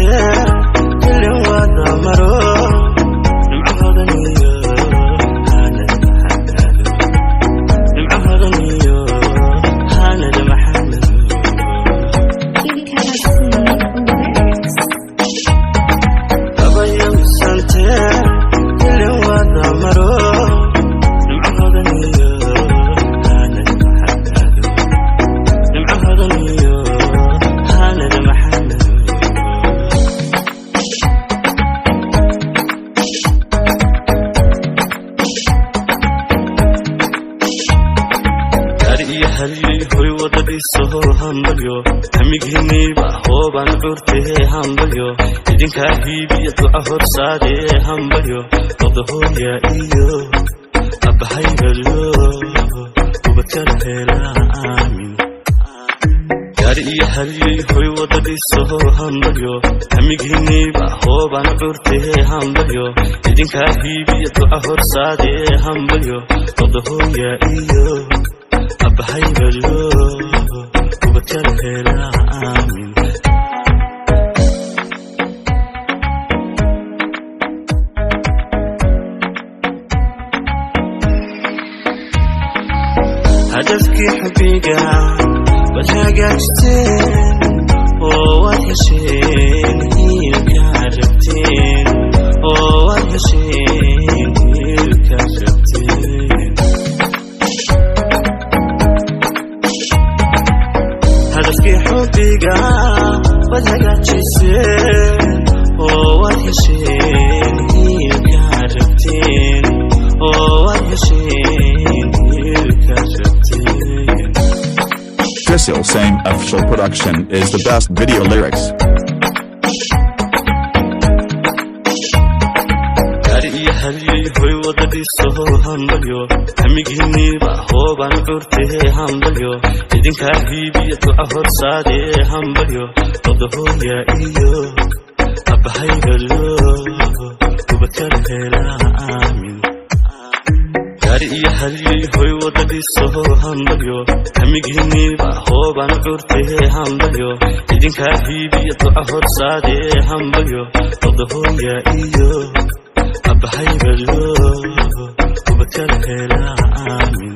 Abayosantee ilin wada maro, nimco hodan iyo hanad maxamado, nimco hodan iyo hanad maxamado. KC on the lyrics. Abayosantee ilin wada maro, nimco hodan iyo hanad maxamado, nimco hodan iyo hanad maxamado. Gaari iyo halyey hoy wadadiisaho, hambalyo. Hamigiinniiba hoobaan curtee, hambalyo. Idinkaa hiibiya duca horsaadee, hambalyo. Noqdahooya iyo abbahaybalo, ubadkala helaa, aamin. Gaari iyo halyey hoy wadadiisaho, hambalyo. Hamigiinniiba hoobaan curtee, hambalyo. Idinkaa hiibiya duca horsaadee, hambalyo. Noqdahooya iyo abbahaybalo, ubadkala helaa, aamin. Hadafkii xubbiga waad hagaajisteen oo waad hesheen hiilkaad rabteen, oo waad hesheen hiilkaad rabteen. Hadafkii xubbiga waad hagaajiseen oo waad hesheen hiilkaad rabteen, oo waad hesheen hiilkaad rabteen. Fisil Same Official Production is the best video lyrics. Gaari iyo halyey hoy wadadiisaho, hambalyo. Hamigiinniiba hoobaan curtee, hambalyo. Idinkaa hiibiya duca horsaadee, hambalyo. Noqdahooya iyo abbahaybalo, ubadkala helaa, aamin. Gaari iyo halyey hoy wadadiisaho, hambalyo. Hamigiinniiba hoobaan curtee, hambalyo. Idinkaa hiibiya duca horsaadee, hambalyo. Noqdahooya iyo abbahaybalo, ubadkala helaa, aamin.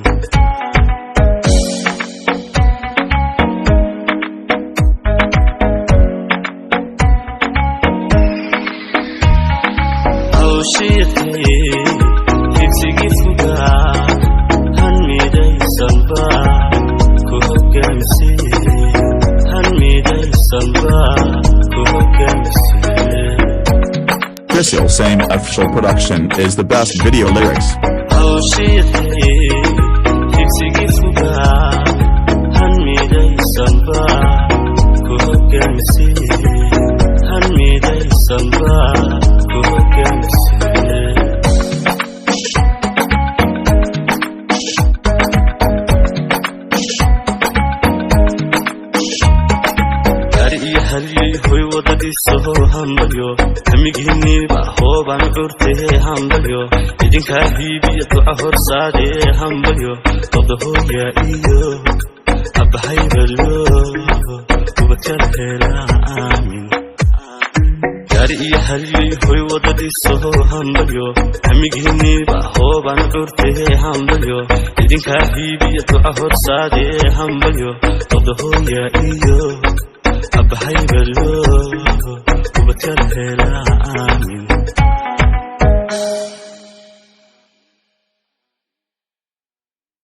Hawshiiqii higsigii fugaa han midaysanba ku hogaamisee, han midaysanba ku hogaamisee. Fisil Same Official Production is the best video lyrics. Hawshiiqii higsigii fugaa han midaysanba ku hogaamisee, han midaysanba ku hogaamisee. Gaari iyo halyey hoy wadadiisaho, hambalyo. Hamigiinniiba hoobaan curtee, hambalyo. Idinkaa hiibiya duca horsaadee, hambalyo. Noqdahooya iyo abbahaybalo, ubadkala helaa, aamin. Gaari iyo halyey hoy wadadiisaho, hambalyo. Hamigiinniiba hoobaan curtee, hambalyo. Idinkaa hiibiya duca horsaadee, hambalyo. Noqdahooya iyo abbahaybalo, ubadkala helaa, aamin.